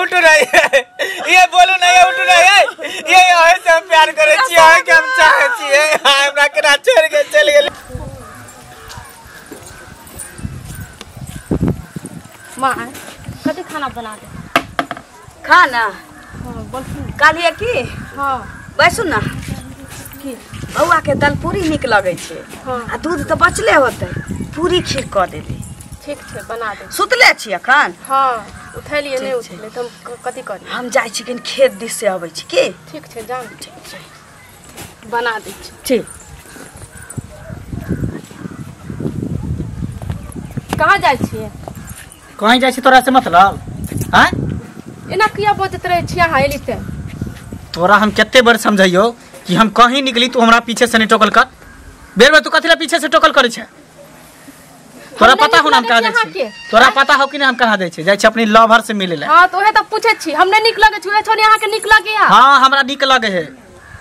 उठू ना ये बोलू ना ये उठू ना ये अहे से हम प्यार करे छी अहे के हम चाहे छी हमरा केना छोड़ के चल गेल। मां कथि खाना बना दे? खाना हां बोलखिन कालिया की। हां बैसू ना की बौआ के दलपूरी नीक लगै छै। हां आ दूध त बचले होतै पूरी खीर क देबै। ठीक छै बना दे। सुतले छी अखन? हां उठेलिए नहीं उठले त हम कथि करी? हम जाइ छी कनि खेत दिस से अबै छी की। ठीक छै जान। ठीक छै बना दै छी। ठीक। कहाँ जाइ छियै? कहीं जाइ छी तोरा से मतलब? हैं एना किया बजैत रहै छी अहाँ एली ते? तोरा हम कते बार समझाइयो कि हम कहीं निकली तू हमरा पीछे से नहीं टोकल कर। बेर बेर तू कथि ला पीछे से टोकल करै छै? तोरा पता हो ना हम कहाँ जाइ छी? तोरा पता हो कि नहीं हम कहाँ जाइ छी? जाइ छी अपनी लवर से मिले ला। हां तो ओहे त पूछै छी हम नहीं नीक लगै छी ओहे छोरी अहाँ के नीक लगैया? हां हमरा नीक लगे है।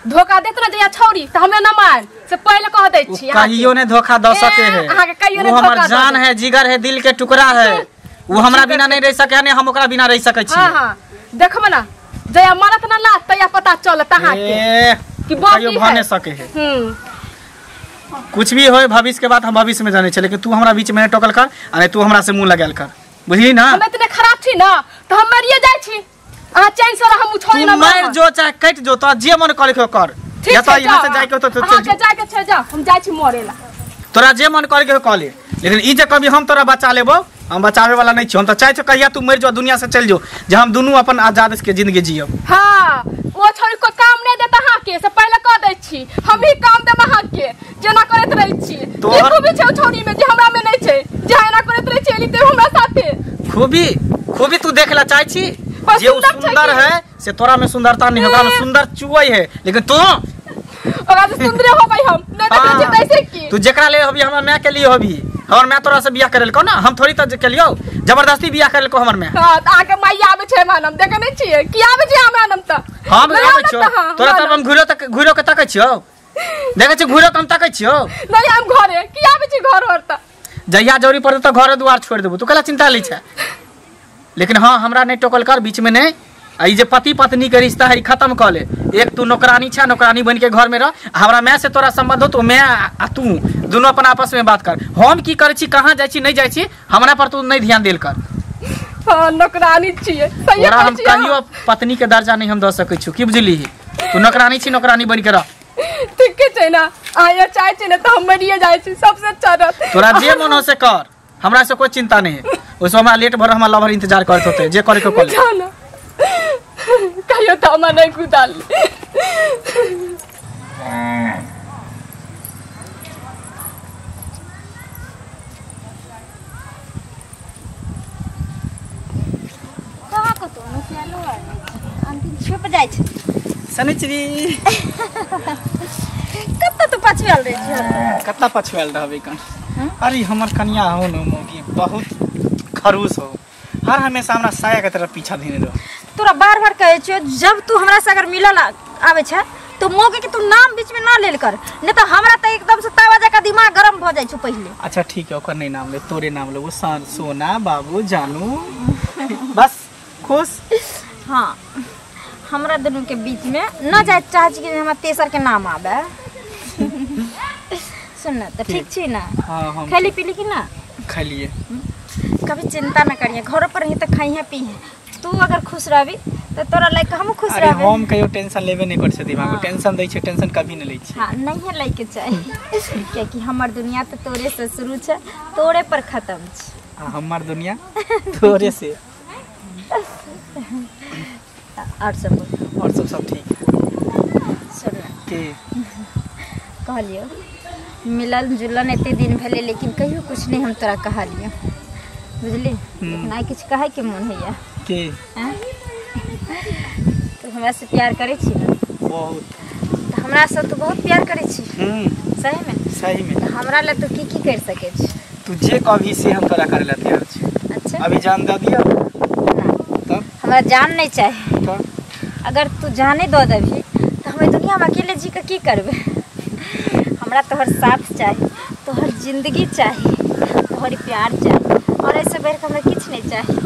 धोखा देत ना जया छोरी त हमे न मान से पहले कह दै छी। कहियो ने धोखा the सके है। अहाँ के कहियो ने वो धोखा हमर जान है जिगर है दिल के टुकड़ा है। वो हमरा बिना नहीं रह सके ने हम ओकरा बिना रह सके छी। हां हां देखब ना जया मारत ना लात तया पता चलत अहाँ के कि कहियो भ नहीं सके है। कुछ भी होए भविष्य के बात हम भविष्य में जाने छे लेकिन तू हमरा बीच में नहीं टोकल कर आ नहीं तू हमरा से मुंह लगायल कर बुझली ना। हम इतने खराब छी ना त हम मरिए जाय छी। अहाँ चैन से हम छोड़ी ना तू मर जो चाहे कट जो तो जे मन करे के कर या तो यहां से जाय के तो चल जो जाय के छै जा हम जाय छी मरेला। तोरा जे मन करे के कर ले लेकिन ई जे कभी हम तोरा बचा लेबो हम बचावे वाला नहीं छी। हम तो चाहे छो कहिया तू मर जो दुनिया से चल जो जे हम दोनों अपन आजाद के जिंदगी जियब। हां ओ छोरी को काम नहीं देता अहाँ के से पहले कह दै छी हम ही काम देब अहाँ के जेना करैत रहै छी। तोहर खूबी छै छोरी में जे हमरा में नहीं छै जे एना करैत रहै छी एली ते हमरा साथे। खूबी खूबी तू देखला चाहे छी जे उ सुंदर है से तोरा में सुंदरता नहीं होगा में सुंदर चुवई है लेकिन तू ओकरा से सुंदरे होबै हम नहीं देखै छी तैसे की तू जेकरा ले होबी हमरा माय के लिए होबी हमर माय तोरा से बियाह करेलको ना हम थोड़ी त केलियो जबरदस्ती बियाह करेलको हमर माय। हां त आके माई आबै छै मानम देखे नहीं छियै की आबै छै हमरा नाम त हम आबै छियो तोरा त हम घुरो तक घुरो के तकै छियो देखै छी घुरो के हम तकै छियो नहीं हम घरे की आबै छी घर और त जहिया जरूरी पड़त त घरे दुआर छोड़ देबो तू कला चिंता लै छै। लेकिन हां हमरा नहीं टोकल कर बीच में नहीं आ ई जे पति पत्नी के रिश्ता है ई खत्म क ले। एक तू नौकरानी छा नौकरानी बन के घर में रह हमरा माय से तोरा संबंध हो तो मैं आ तू दोनों अपन आपस में बात कर। हम की करै छी कहाँ जाइ छी नहीं जाइ छी हमरा पर तू नहीं ध्यान देल कर। हां नौकरानी छियै सही तोरा हम कहियो पत्नी के दर्जा नहीं हम the सकै छी की बुझली तू नौकरानी छी नौकरानी बन के रह। ठीक छै ना आया चाहे छी ना त हम मरिए जाइ छी सबसे अच्छा रहत। तोरा जे मन हो से कर हमरा से कोई चिंता नहीं है। ओसे हमरा लेट भर हमरा लवर इंतजार करत होते जे करे के कर ले। कहियो त हमरा नहीं कुदाल। कहाँ कतौ नुकायलो आर नहि छै अंतिम छुप जाइ छै। सनिचरी कत्ता तू पछुआल रहै छी? कत्ता पछुआल रहबै कन? अरे हमर कनिया हो न मौगी बहुत खरूस हो हर हमेशा हमरा साया के तरफ पीछा धेने रहो। तोरा बार बार कहै छियो जब तू हमरा से अगर मिलल आबै छै तो मौगी के तू नाम बीच में ना लेल कर नहीं तो हमरा त एकदम से तावा जका दिमाग गरम भ जाइ छौ पहिले। अच्छा ठीक है ओकर नहीं नाम ले तोरे नाम ले वो सोना बाबू जानू बस खुश। हां हमरा दोनों के बीच में न जाय चाहे छी कि हमरा तेसर के नाम आबे। सुन ना त ठीक छी ना? हां हम खैली पीली कि ना? खैलिए। कभी चिंता ना करिए घरों पर रही त खाइहे पीहे तू अगर खुश रहबी त तोरा लाइक हम खुश अरे रहबे। हम कहियो टेंशन लेबे नहीं कर छै दिमाग में टेंशन दै छै टेंशन कभी नहीं लै छै। हां नहीं है लैके चाही कियाकि हमर दुनिया त तोरे से शुरू छै तोरे पर खत्म छै। आ हमर दुनिया तोरे से। और सब बोल। और सब सब ठीक है। सुन के कहलियो मिलल जुलन एते दिन भेले लेकिन कहियो कुछ नहीं हम तोरा कहलियो बुझली लेकिन आइ किछु कहै के मन होइया के तू हमरा से प्यार करै छी ना? बहुत। त हमरा से तू बहुत प्यार करै छी? सही में? सही में। त हमरा ला तू की की कर सकै छी? तू जे कभी से हम तोरा करे ला तैयार छी। अच्छा अभी जान दे दियो तब हमरा जान नहीं चाही। तब अगर तू जाने दऽ देबही त हम दुनिया में अकेले जी के की करबै? हमरा तोहर साथ चाही तोहर जिंदगी चाही तोहर प्यार चाही और ऐसे बढ़ के हमरा किछु नहीं चाही।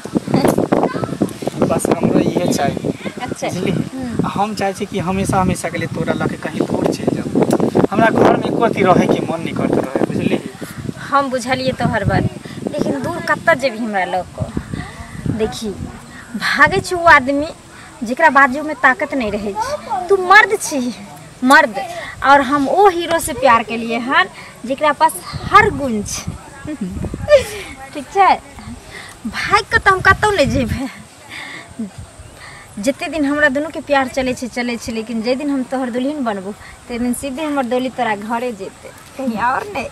बस हमरो इहे चाहिए। अच्छा बुझली, हम चाहे छी कि हमेशा हमेशा के लिए तोरा लके कहीं दूर चलि जाओ, हमरा घर में एको अथी रहे के मन नहीं करत रहे, बुझली। हम बुझलिए तोहर बात, लेकिन दूर कतऽ जेबही हमरा लऽ कऽ? देखी भागै छै ओ आदमी जेकरा बाजू में ताकत नहीं रहे छै। तू मर्द छी, मर्द, और हम ओ हीरो से प्यार के लिए हन जेकरा पास हर गुण छै। ठीक छै, भागि कऽ तऽ हम कतहु नहि जेबै। जते दिन हमरा दुनू के प्यार चलै छै चलै छै, लेकिन जाहि दिन हम तोहर दुल्हन बनबो ताहि दिन सीधे हमर डोली तोरा घरे जेतै, कहीं और नहीं।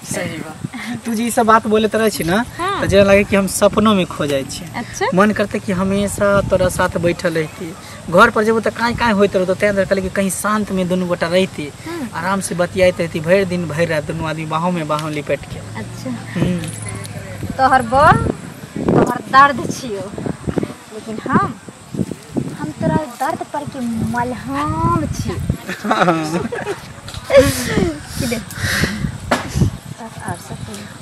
सही बात, तू जे ई सब बात बोलैत रहै छी ना, हाँ। तऽ जेना लागे कि हम सपनों में खो जाइ छी। अच्छा, मन करते कि हमेशा तोरा साथ बैठल रहती, घर पर जेबो तऽ काँय काँय होइत रहतो, तैं दुआरे कहली कि कहीं शांत में दुनू गोटा रहती, आराम से बतियाइत रहती भरि दिन भरि रात, दुनू आदमी बाहों में बाहों लिपट के। अच्छा, तोहर बल तोहर दर्द छियो, लेकिन हम तोरा दर्द पर के मलहम छी।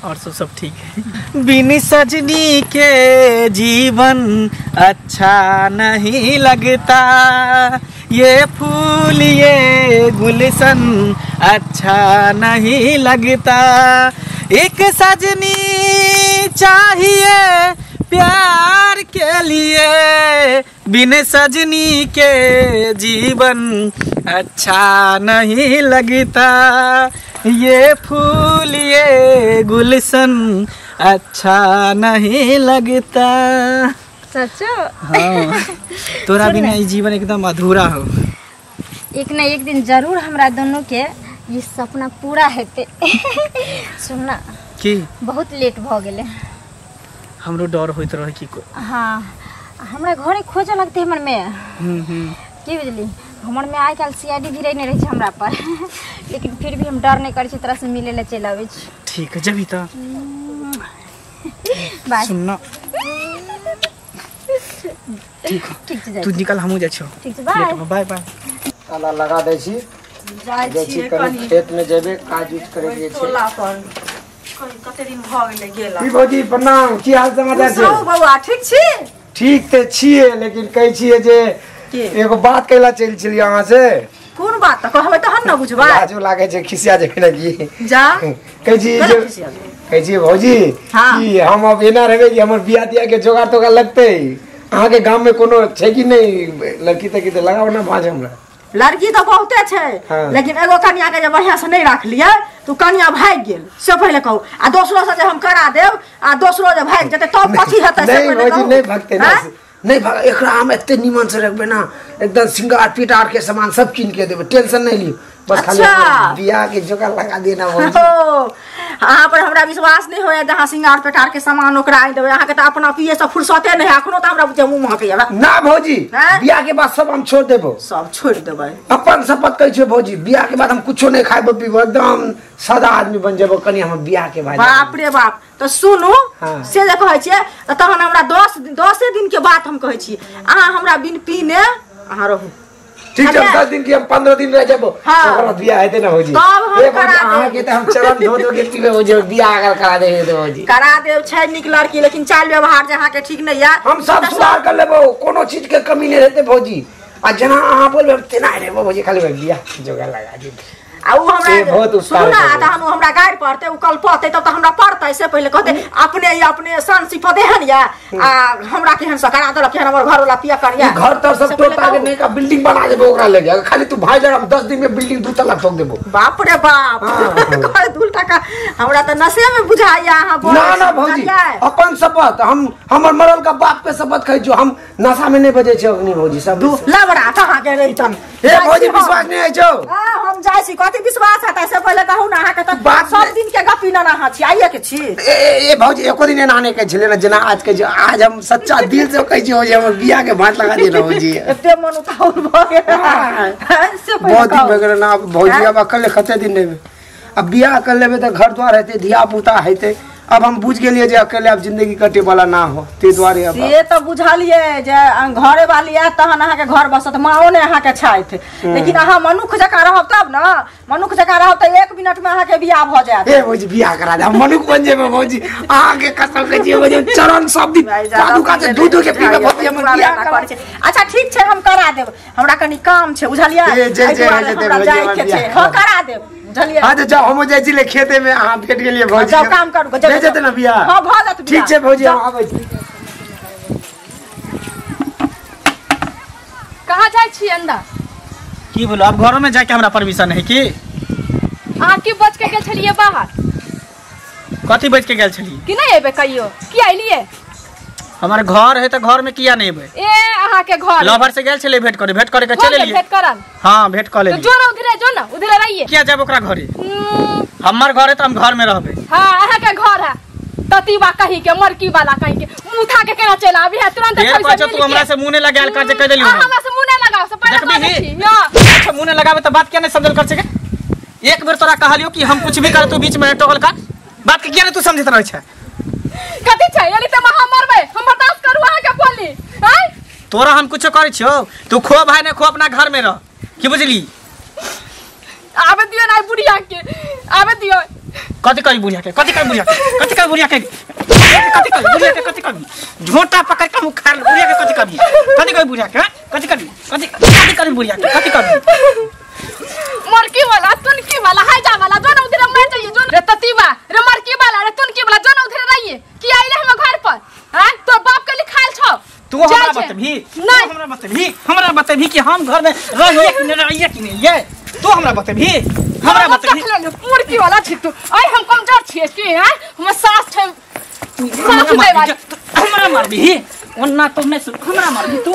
और सब सब ठीक है। बिन सजनी के जीवन अच्छा नहीं लगता, ये फूल ये गुलशन अच्छा नहीं लगता, एक सजनी चाहिए प्यार के लिए, बिन सजनी के जीवन अच्छा नहीं लगता, ये फूल ये गुलशन अच्छा नहीं लगता। सचो? हाँ, तोरा बिना ये जीवन एकदम अधूरा हो। एक ना एक दिन जरूर हमरा दोनों के ये सपना पूरा हेतै। सुनना की बहुत लेट भ गेलै। हमरो डर होइत रहे कि को। हाँ, हमरा घरे खोजऽ लगतै हमर में। की बुझली, हमर में आइ काल्हि सीआईडी भी रहने रहै छै हमरा पर, लेकिन फिर भी हम डर नहीं करै छी, तोरा से मिले ला चलि आबै छी। ठीक है, जबी तऽ बाय। सुनना ठीक, ठीक छै, तू निकल, हमहूँ जाइ छियौ। ठीक छै, बाय बाय बाय। ताला लगा दै छी, जाइ छी कनि खेत में जेबे काज उज करे के छै। टोला पर कते दिन भ गेलै गेला। की भौजी प्रणाम, की हाल समाचार छै? बौआ ठीक छी? ठीक तऽ छियै, लेकिन कहै छियै जे एगो बात कैला चलि छलियै अहाँ से। कोन बात? तऽ कहबै तहन ने बुझबै। लाजो लागै छै, खिसिया जेबै ने की? जा कहै छी जे, कहै छी भौजी कि हम अब एना रहबै कि हमर बियाह तियाह के जोगाड़ तोगाड़ लगतै। अहाँके गाम में कोनो छै कि नहि लड़की तड़की? तऽ लगाओ ना भाँज हमरा। लड़की तऽ बहुते छै, हाँ। लेकिन एगो कनिया के जे बढ़िया से नहीं राखलियै तो कनिया भागि गेल, से पहिले कहू। आ दोसरो से जे हम करा देब आ दोसरो जे भागि जेतै तब कथी हेतै से नहीं पहिले भौजी कहू। नहीं भगतै ना, नहीं भाग, एकरा हम एते निमन से रखबै ना, एकदम श्रृंगार पिटार के सामान सब कीन के देबै, टेंशन नहीं लियौ, बस खाली अच्छा। बियाह के जोगाड़ लगा देना भौजी। ओ, अहाँ पर हमरा विश्वास नहीं होया जे अहाँ श्रृंगार पेटार के सामान ओकरा आनि देबै। अहाँके तऽ अपना पिए से फुर्सते नहीं है, अखनो तऽ हमरा बुझे मुँह महकैया। ना भौजी, हैं? बियाह के बाद सब हम छोड़ देबो, सब छोड़ि देबै। अपन शपथ कहै छियै भौजी, बियाह के बाद हम कुछो नहीं खाइबो पीबो, एकदम सादा आदमी बन जेबो कनि हम बियाह के बाद। बाप रे बाप, तऽ सुनू, हाँ। से जे कहै छियै तऽ तहन हमरा 10 दिन के बात हम कहै छी, अहाँ हमरा बिन पीने अहाँ रहू। ठीक छै, 10 दिन की हम 15 दिन रह जेबो, हाँ। ओकर बाद बियाह हेतै ना भौजी। तब हम ए भौजी, करा देब। अहाँके तऽ हम चरण धो धो के पीबै भौजी, बियाह अगर करा देबै भौजी। करा देब, छै नीक लड़की, लेकिन चाल व्यवहार जे अहाँके ठीक नहीं यऽ। हम सब सुधार कर लेबो, कोनो चीज के कमी नहीं रहतै भौजी। आ जेना अहाँ बोलबै हम तेना रहबो भौजी, खाली बियाह के जोगाड़ लगा दियौ। आ उ हमरा बहुत उपकार सुनू ना, करबै। तहन उ हमरा गारि पड़तै, उ कल पड़तै तब तऽ हमरा पड़तै। से पहिले कहतै अपने ही अपने सन सिफत एहन यऽ आ हमरा केहन से करा देलक, केहन हमर घरवाला पिया करिया। ई घर तर सब से पहिले तोड़ ताड़ के कहू। नयका बिल्डिंग बना देबो ओकरा लगे, खाली तू भाई लगा 10 दिन में बिल्डिंग 2 तल्ला ठोक देबो। बाप रे बाप, हाँ। 2 टका हमरा तऽ नशे में बुझाइया अहाँ बोलै ना ना छी, भौजी, बुझलियै? अपन शपथ, हम हमर मरल का बाप के शपथ खाइ छियौ, हम नशा में नहीं बजै छियौ अखनी भौजी सब। लबड़ा कहाँ के रहितन। हे भौजी विश्वास नहीं होइ छौ? हाँ, हम जाइ छी, कथी विश्वास हेतै से पहिले कहू ना। अहाँके तऽ बात सब नहि- दिन के गपी ना अहाँ छी, आइए के छी। ए ए ए भौजी एको दिन एना नहि कहै छलै ने जेना आज कहै छियौ। आज हम सच्चा दिल से कहै छियौ जे हमर बियाह के भाँज लगा देना भौजी। एते मन उताहुल भऽ गेल से पहिले बहुत दिन कहू। भऽ गेलै ना भौजी, अब अकेले कते दिन रहबै? अब बियाह कर लेबै तऽ घर द्वार हेतै, धिया पुता हेतै, अब हम बुझ गेलिए जे अकेले अब जिंदगी कटे वाला ना हो ते दुआरे अब से त बुझलिए जे घरे वाली आयत तहन अहाँ के घर बसत माओ ने अहाँ के छथि लेकिन अहाँ मनुख जकाँ रहब तब न मनुख जकाँ रहब त 1 मिनट में अहाँ के बियाह भ जायत। ए भौजी बियाह करा दे हम मनुख बन जेबै भौजी अहाँ के कसम के छियै भौजी चरण सब दिन पादुका से दूध के पीबे भौजी हमर बियाह करा। अच्छा ठीक छै हम करा देब हमरा कनी काम छै बुझलिए जाय के छै हां करा देब बुझलिए। हां त जाओ हम जाय छी ले खेते में अहाँ भेट गेलिए भौजी जाओ काम करू भे जेतै ना बियाह। हां भ जात ठीक छै भौजी हम आबै छी। कहाँ जाय छी अंदर की बोलो अब घरों में जाके हमरा परमिशन है की अहाँ की बच के गेल छलिए बाहर कथी बच के गेल छलिए की नहीं एबे कहियो की आइलिए हमार घर है त घर में किया नहीं एबे ए अहाँ के घर लवर से गेल छले भेट करे के चले लिए भेट करल हां भेट क ले तो जो ना उधरे जो ना उधरे रहिए किया जाब ओकरा घरे हमर घर है त हम घर में रहबे। हां अहाँ के घर है ततीबा कही के मरकी वाला कही के मुंह था के केना चल आबी है तुरंत पैसा तू हमरा से मुंह ने लगायल कर जे कह देली हमरा से मुंह ने लगाओ से पहले कह दै छी। अच्छा मुंह ने लगाबे त बात किया नहीं समझल कर छे एक बेर तोरा कहलियो कि हम कुछ भी कर तू बीच में टोकल का बात के किया नहीं तू समझत रहै छै कथि छै यानी त हम मरबै हम बर्दाश्त करू अहाँ के बोली हैं तोरा हम कुछ करै छियो तू खो भाई ने खो अपना घर में रह की बुझली आबे दियो ना बुढ़िया के आबे दियो कथि करी बुढ़िया के कथि करी बुढ़िया के कथि करी बुढ़िया के कथि करी बुढ़िया के कथि करी झोंटा पकड़ के मुंह खार बुढ़िया के कथि करी कथि करी बुढ़िया के कथि करी कथि कथि करी बुढ़िया के कथि करी मरकी वाला तुनकी वाला हाइजा वाला जो ना उधर मर जाइए जो रे ततीबा रे मरकी वाला रे तुनकी वाला जो ना उधर रहिए की आइले हम घर पर हैं तोर बाप के लिखाल छौ तू हमरा बतबी नहीं हमरा बतबी कि हम घर में रहिए कि नहीं रहिए कि नहीं ये तू हमरा बतबी हमरा बतबी मुर्गी वाला छी तू आइ हम कमजोर छियै की हैं हमर सास छै सास दे वाली हमरा मारबी ओन्ना तो नहीं सुन हमरा मारबी तू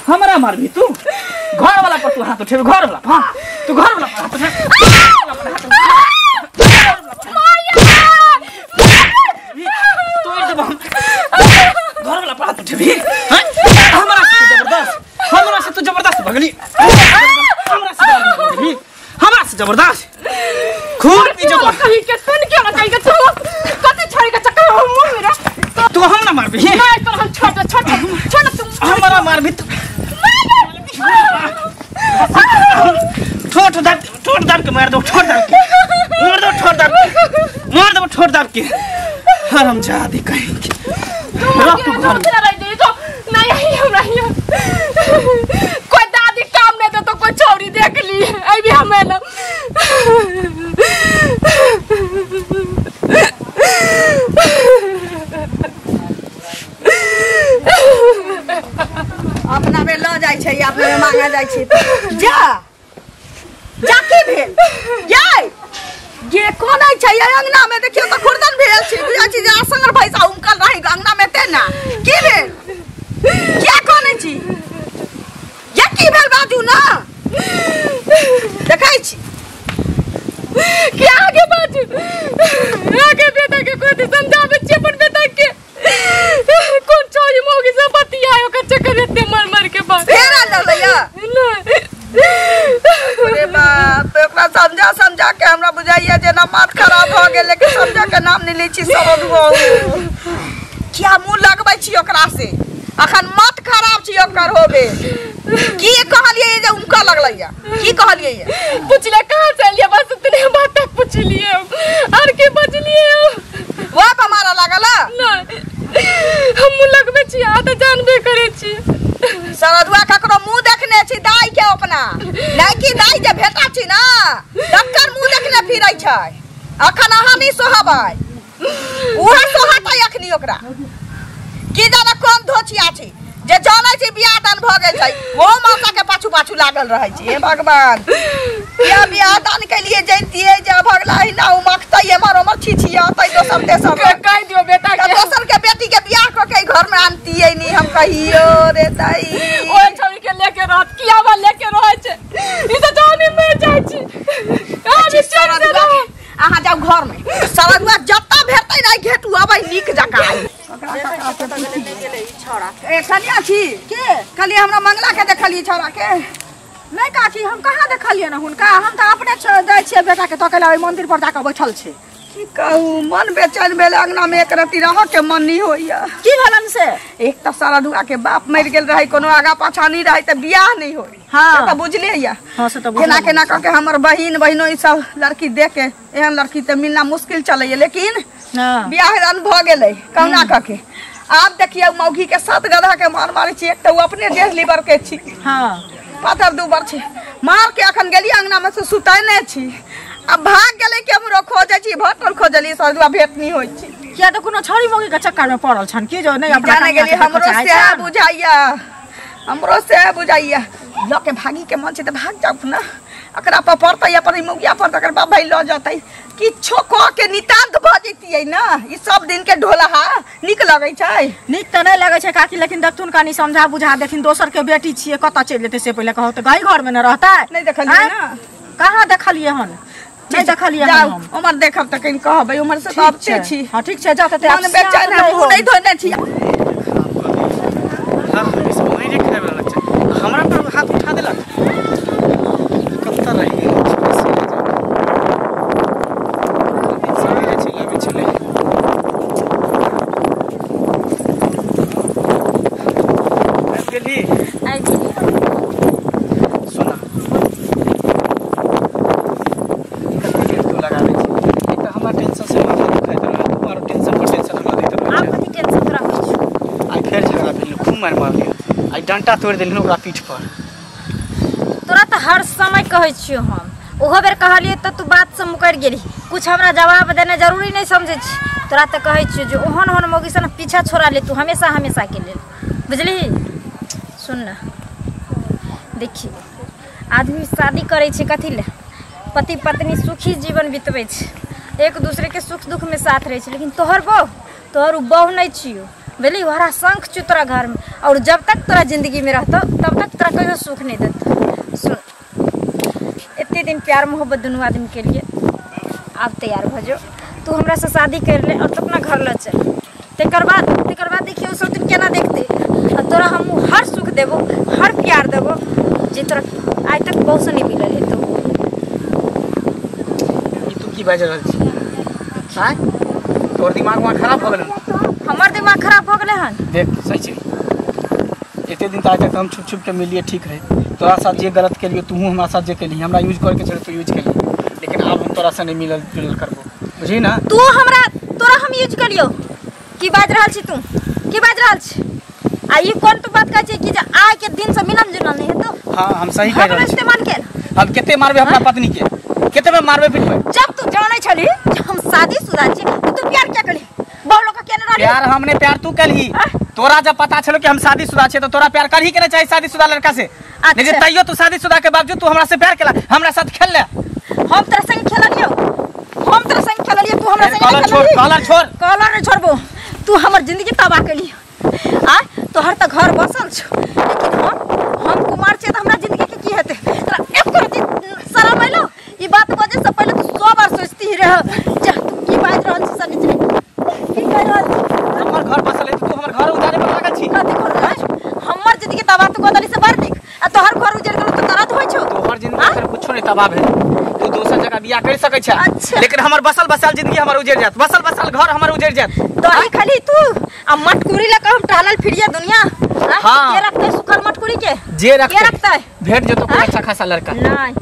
हमरा मारबी तू घर वाला पर तू हाथ उठेबी घर वाला हां तू घर वाला पर हाथ उठे तोड़ देब हम घर वाला पर हाथ उठेबी हैं हमरा से तू जबरदस्त भगली हमरा से भगली हमरा से जबरदस्त खून पी जो कहीं के सुन के ना कहीं के तू कथि छोड़ के चक्कर हो मुंह मेरा तू हम ना मारबी नहीं तो हम छोड़ छोड़ छोड़ तू हमरा मारबी तू ठोठ दाब के मार दो ठोठ दाब के मार दो ठोठ दाब के मार दो ठोठ दाब के हरामजादी कहीं के रख तू घर में तो नहीं हमरा हिया कोई दादी काम नहीं दे तो कोई छौरी देख ली अभी हमें ना अपना में ल जाय छै अपना में मांगे जाय छै जा जा की भेल जाय जे कोनै छै अंगना में देखियो त खुरदन भेल छै बुझा छी जे असंगर भैसा उमकल रही अंगना में ते ना की भेल क्या कोनै छी या की भेल बाजू ना देखै छी के आगे बाजू आगे बेटा के कोई समझाबै छी अपन बेटा के कोन चोरी मोगी सब बतिया ओकर चक्कर एते मर मर के बाद फेर आल रहलैया अरे बाप ओकरा समझा समझा के हमरा बुझाइया जे ना माथ खराब भ गेल लेकिन समझा के नाम नहीं लै छी सब क्या मुंह लगबै छी ओकरा से अखन माथ खराब छी ओकर होबे की कहलियै जे उनका लगलैया की कहलियै पुछले कहाँ से लिया बस इतने बात तक पुछलिए और के बजलिए वह पर मारा लागल नहीं हम मुंह लगबै छी आ त जानबे करै छी सरदुआ ककरो मुंह देखने छी दाई के अपना नहीं कि दाई जे भेटा छी ना तकर मुंह देखने फिरै छै अखन अहाँ नहीं सोहबै उहे सोहतै अखनी ओकरा की जाने कोन धोचिया छी जे जानै छी बियाह दान भ गेल छै ओहो माता के पाछू पाछू लागल रहै छी। हे भगवान या बियाह दान के लिए जैतियै जे भगला ही ना उमकतै एमहर ओमहर छिछियतै दोसर तेसर कह दियो बेटा के दोसर के बेटी के बियाह क के घर में आनतियै नी हम कहियो रे दाई ओए छौरी के लेके रहत किया बा लेके रहै छै ई त जानी मर जाइ छी अहाँ जाउ घर में सरदुआ जत्ता भेटतै ना घेटू अबै नीक जकाँ ए कनिया छी के कहलियै हमरा मंगला के देखलियै छौड़ा के नहीं काकी हम कहाँ देखलियै ना हुनका हम त अपने जाइ छियै बेटा के तकै ला ओहि मंदिर पर जाके बैठल छै। की कहू मन बेचैन भेल अंगना में एक रति रह के मन नहीं होइया। की भेलन से? एक त सारा दुआ के बाप मर गेल रहे, कोनो आगा पाछा नहीं रहे त बियाह नहीं होई। हां त बुझलिए या। हां से त केना केना क के हमर बहिन बहिनो ई सब लड़की देख के एहन लड़की त मिलना मुश्किल चलैया, लेकिन हां बियाह रन भ गेलै कहुना क के। आप देखिए मौगी के सात गधा के मार मारे छी, एक त उ अपने 1.5 लीवर के छी। हां पातर दूबर छी, मार के अखन गेली अंगना में से सुतै नै छी, अब भाग गेलै के हमरो खोजै छी, भटल खोजली सरदुआ भेट नहीं होई छी। किया त कोनो छड़ी मौगी के चक्कर में पड़ल छन की जो नहीं अपना जाने गेली। हमरो से बुझाइया, हमरो से बुझाइया ल के भागी के मन छै त भाग जाउ ना, एकरा पर पड़तै अपन मौगिया पर तकर बाप भाई ल जतै, किछो क के नितांत भ जैतियै ना। ई सब दिन के ढोलहा नीक लगै छै? नीक त नहीं लगै छै काकी, लेकिन देखथुन कनी समझा बुझा देखिन, दोसर के बेटी छियै कतऽ चलि जेतै से पहिले कहू त गाय घर में न रहतै। नहीं देखलियै ना? कहाँ देखलियै हन? नहीं देखलियै हम। उमर देखब त कहीं कहबै, उमर से त आबते छी। हां ठीक छै, जा त मन बेचैन हम मुँह नहीं धोने छी। हां इस मारे खाय वाला छै, हमरा पर हाथ उठा देलक, कत्ता रहि गेल डंटा तोड़ देलहु ओकरा पीठ पर। तोरा त हर समय कहै छियो हम, ओहो बेर कहलियै त तू बात से मुकर गेली, कुछ हमरा जवाब देना जरूरी नहीं समझै छी। तोरा त कहै छियो जे ओहन ओहन मौगी से पीछा छोड़ा ले तू हमेशा हमेशा के लेल, बुझली? सुन ना, देखी आदमी शादी करै छै कथी ले? पति पत्नी सुखी जीवन बितबै छै, एक दूसरे के सुख दुख में साथ रहै छै, लेकिन तोहर बहु, तोहर उ बहु नहीं छियो, बुझली? वहरा शंख छु तोरा घर में, और जब तक तोरा जिंदगी में रहतो तब तक तोरा कहियो सुख नहीं देतो। सुन, इतने दिन प्यार मोहब्बत दुनू आदमी के लिए, आब तैयार भ जो, तू हमरा से शादी कर ले और तू अपना घर ल चल, तेकर बाद देखियो सब दिन केना देखते, और तोरा हम हर सुख देबो, हर प्यार देबो जे तोरा आइ तक बहु से नहीं मिलल हेतो। ई तू की बाजि रहल छी? आय तोर दिमाग वहाँ खराब भ गेल? हमर दिमाग खराब भ गेलै हन? देख सही छै, एते दिन तक हम छुप छुप के मिलिए ठीक रहे, तोरा साथ जे गलत केलियो तूहू हमरा साथ जे केली, हमरा यूज करके चले तो यूज केली, लेकिन आब हम तोरा से नहीं मिलल जुलल करबो, बुझी ना? तू हमरा तोरा हम यूज करियो की बाज रहल छी तू? की बाज रहल छी? आ ई कोन तू बात कहै छी कि जे आइ के दिन से मिलन जुलल नहीं हेतो? हां हम सही कह रहल छी। इस्तेमाल केल हम कते मारबे अपना पत्नी के, कते में मारबे पिटबे? जब तू जानै छली हम शादीशुदा छी तू प्यार क्या करी? बहु लोग के केने रहली? प्यार हमने प्यार तू कलही, तोरा जब पता छलो कि हम शादीशुदा छे तो तोरा प्यार करही के नहीं चाही शादीशुदा लड़का से। अच्छा। लेकिन तैयो तू शादीशुदा के बावजूद तू हमरा से प्यार केला, हमरा साथ खेल ले। हम तोरा संग खेललियो, हम तोरा संग खेललियो, तू हमरा संग कॉलर छोड़, कॉलर छोड़, कॉलर नहीं छोड़बो, तू हमर जिंदगी तबाह केली। आ तोहर त घर बसल छो, लेकिन हम कुमार छे त हमरा जिंदगी के की हेते? तोरा एको रति शरम आइलो? ई बात बजे से पहिले तू 100 बार सोचती रह जा तू की बाज रहल छी सनिचरी, की कह रहल छी? हमर घर बसल है तू हमर घर उजारे पर लागल छी। कथि कर रहल? हमर जिंदगी तबाह तू कदली से बड़ नीक, आ तोहर घर उजर गेलो त दर्द होय छौ। तोहर जिंदगी पर कुछो नहीं तबाह भेल, तू दोसर जगह बियाह कर सकै छै। अच्छा। लेकिन हमर बसल बसल जिंदगी हमर उजर जात, बसल बसल घर हमर उजर जात। दही खाली तू आ मटकुरी ल के हम टहलल फिरिया दुनिया। हां के रखतै सुखल मटकुरी के? जे रखतै, के रखतै? भेट जतो कोई अच्छा खासा लड़का। नहीं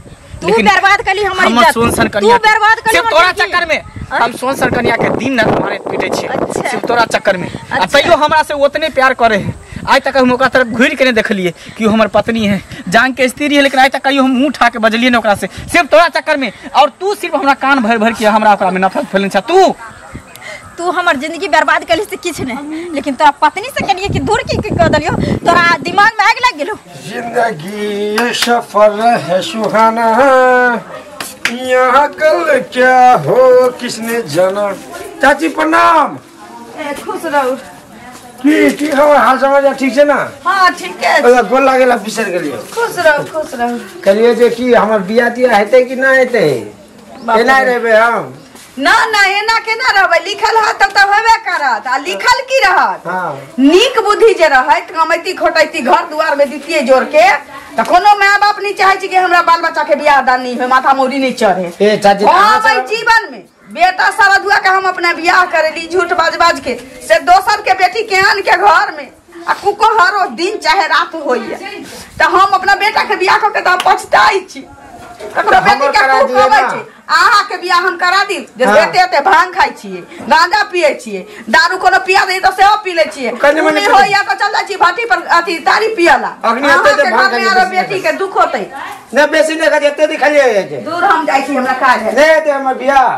तू बर्बाद कली हमर इज्जत, सोन सन कनिया तू बर्बाद कली सिर्फ तोरा चक्कर में। हम सोन सन कनिया के दिन रात मारे पीटे छी सिर्फ तोरा चक्कर में। आ तैयो हमरा से उतने प्यार करे है, आइ तक हम ओकरा तरफ घुरि के नहीं देखलिए कि हमर पत्नी है, जान के स्त्री है, लेकिन आइ तक कहियो हम मुंह उठा के बजलिए ने ओकरा से, सिर्फ तोरा चक्कर में। और तू सिर्फ हमरा कान भर भर के हमरा ओकरा में नफरत फैलन छ। तू हमर जिंदगी बर्बाद कली से किछ नहीं, लेकिन तोरा पत्नी से कलिए कि दूर की कह दलियो, तोरा दिमाग में आग लग गेलो। जिंदगी ये सफर है सुहाना, यहाँ कल क्या हो किसने जाना। चाची प्रणाम। ए खुश रहू। की खबर हाल समाचार ठीक छै ना? हां ठीक है। ओला गोल लागेला बिसर गेलियो। खुश रहू, खुश रहू। कहलिए जे की हमर बियाह तियाह हेतै कि ना हेतै? एना रहबै हम? ना ना एना केना रहबै, लिखल हत तब तब हेबे करत। आ लिखल की रहत? हां नीक बुद्धि जे रहत, कमैती खोटैती घर दुआर में दितिए जोर के, त कोनो माय बाप नहीं चाहे छी कि हमरा बाल बच्चा के बियाह दान नहीं होय, माथा मौरी नहीं चढ़े। ए चाची हां भाई जीवन में बेटा सारा दुआ के हम अपना बियाह करेली झूठ बाज बाज के से दोसर के बेटी के आन के घर में आ कुको हरो दिन चाहे रात होइए त हम अपना बेटा के बियाह क के त पछताई छी। ककरो बेटी के कुकबै छी अहाँ के बियाह हम करा दी जे एते एते भांग खाइ छियै गांजा पियै छियै दारू कोनो पिया दे त सेहो पी लै छियै होइया त चल जाइ छी भाटी पर अथी तारी पियला। अहाँ के घर में आरो बेटी के दुख होतै नै बेसी नै खाइ एते दिखलियै जाइ छै दूर हम जाइ छी हमरा काज है नै हेतै हमर बियाह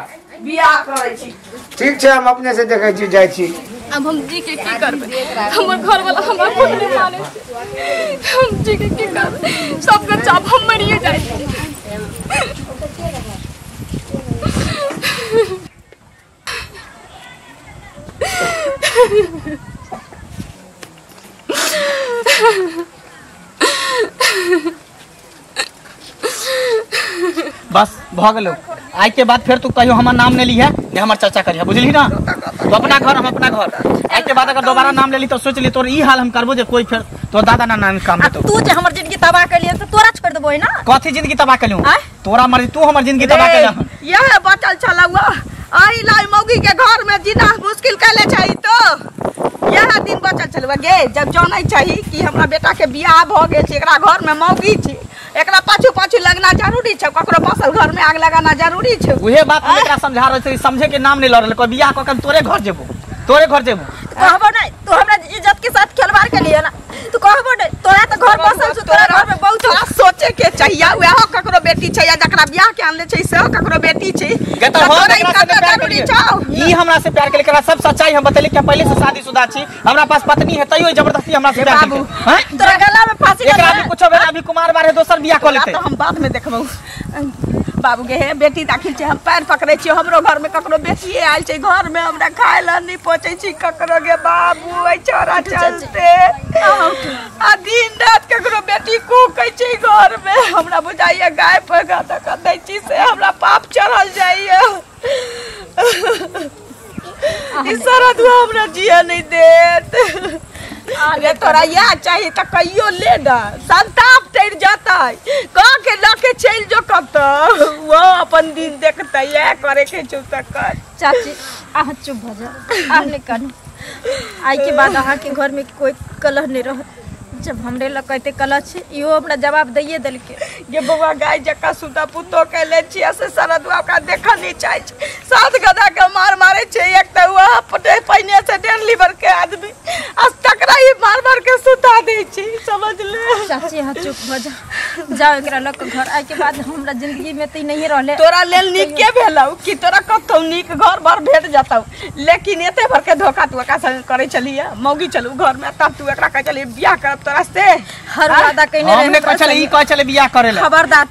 बियाह करै छी। ठीक छै हम अपने से देखै छी जाइ छी। अब हम जी के की करबै हमर घर वाला हमरा खुद नहीं माने छै हम जी के की करबै सबके चाप हम मरिए जाइ छी। बस भ गेलो आई के बाद फिर तू कहियो हमर नाम नहीं लिहे ने हमर चर्चा करिहे बुझली ना। तो अपना घर हम अपना घर आई के बाद अगर दोबारा नाम ले ली तो सोच ली तोर ई हाल हम करबो जे कोई फिर तो दादा ना नाम काम हेतो। तू जे हमर जिंदगी तबाह केलिए त तोरा छोड़ देबो है ना। कथी जिंदगी तबाह केलु तोरा मर्जी तू हमर जिंदगी तबाह केला। यह बचल छलौआ आई लाई मौगी के घर में जीना मुश्किल कैले छै तो यह दिन बचल छलौआ गे जब जानै छही कि हमरा बेटा के बियाह भ गेल छै एकरा घर में मौगी छै एकरा पाछू पाछू लगना जरूरी छै ककरो बसल घर में आग लगाना जरूरी छै। उहे बात हम एकरा समझा रहल छी समझे के नाम नहीं ल रहल कोई बियाह क के तोरे घर जेबो तोरे घर जेबो। कहबो नहीं तू हमरा इज्जत के साथ खेलवाड़ के लिए ना तू कहबो नहीं तोरा त घर बसल छ तोरा घर में बहुत तोरा सोचे के चाहिए वह ककरो बेटी छै या जकरा बियाह के आनले छै सेहो ककरो बेटी छै के त हो एकरा से प्यार जरूरी छै। ई हमरा से प्यार के एकरा सब सच्चाई हम बतेली कि पहले से शादीशुदा छी हमरा पास पत्नी है तैयो जबरदस्ती हमरा से प्यार के हां तोरा गला में फांसी एकरा भी कुछो भेल अभी कुमार बारे दोसर बियाह क लेते त हम बाद में देखबौ। बाबू गे हे बेटी दाखिल छै हम पैर पकड़ै छी हमरो घर में ककरो बेटिए आयल छै घर में हमरा खाय ला नहीं पहुंचै छी ककरो गे बाबू ऐ छोरा चलते आ दिन रात ककरो बेटी कूकै छै घर में हमरा बुझाइए गाय पर गाता कर दै छी से हमरा पाप चढ़ल जाइए ई सारा दुआ हमरा जिया नहीं देत। अरे तोरा यह चाहिए त कहियो ले ना संताप टर जाता कह के ल के चल जो कत वो अपन दिन देखता यह करे के चुप तक कर। चाची अहाँ चुप भ जाओ अहाँ नहीं करू आई के बाद अहाँ के घर में कोई कलह नहीं रहत। जब हमरे लग कहते कलह छै इहो हमरा जवाब दैये देलके गे बौआ गाय जका सुता पुतो के ले छियै से सारा दुआ ओकरा देखऽ नहीं चाहै छै सात गधा के मार मारे छै एक तऽ वह पहिने से 1.5 लीवर के आदमी आ तकरा ही मार मार के सुता दै छै समझ ले। चाची अहाँ चुप भ जाओ जाओ एकरा लग के घर आई के बाद हमरा जिंदगी में त नहीं रहले। तोरा लेल नीक के भेलौ कि तोरा कतौ नीक घर भर भेट जतौ लेकिन एते भर के धोखा तू एकरा संग करै छलियै मौगी चलू घर में तब तू एकरा कहै छलियै बियाह करब तोरा से हर वादा कइने रहे हमने कहै छले ई कहै छले बियाह करे ले। खबरदार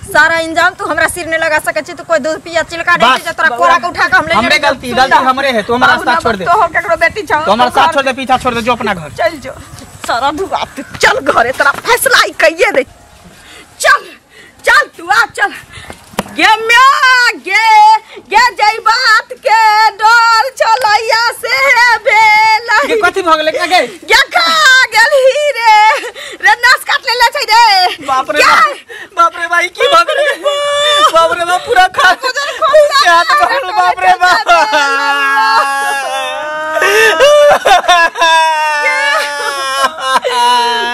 सारा इंजाम तू हमरा सिर ने लगा सकै छी तू कोई दूध पिया चिलका नहीं जे तोरा कोरा के उठा के हम ले हमरे गलती गलती हमरे है तू हमरा रास्ता छोड़ दे तो हो केकरो बेटी छौ तू हमरा साथ छोड़ दे पीछा छोड़ दे जो अपना घर चल जो सारा दुआ तू चल घरे तोरा फैसला ही कइए दे चल चल तू आ चल गे म्या गे गे जई बात के डर चलैया से भेल के कथि भ गेलै के गे खा गेल ही रे रे नस काट लेले छै रे। बाप रे बाप रे भाई की भ गेलै बाप रे बाप पूरा खा से हाथ पकड़ बाप रे बाप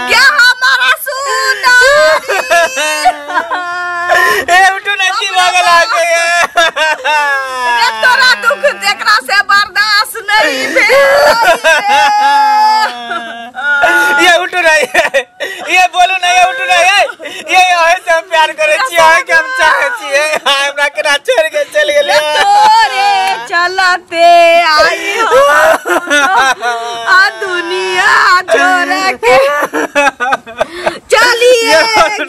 क्या हमारा सुना ए उठू ना की भ गेल आके रे तोरा दुख एकरा से बर्दाश्त नहीं भेल। ये उठू ना ये बोलू ना ये उठू ना ये अहे से हम प्यार करै छी अहे के हम चाहै छी हमरा केना छोड़ के चल गेलै तोरे चलते आई हो आ दुनिया छोड़ के चलिए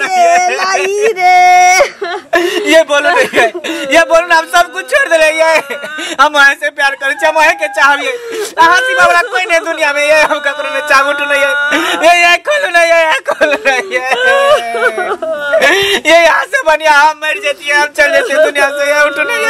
गेलाई रे। ये बोलू नहीं ये बोलू ना हम सब कुछ छोड़ देले ये हम अहे से प्यार करै छी हम अहे के चाहबिए अहाँ सिवा हमरा कोई नहीं दुनिया में ये हम ककरो नहीं चाहब उठू नहीं ये खोलू नहीं ये खोलू नहीं ये यहाँ से बढ़िया हम मर जतिए हम चल जतिए दुनिया से ये उठू नहीं।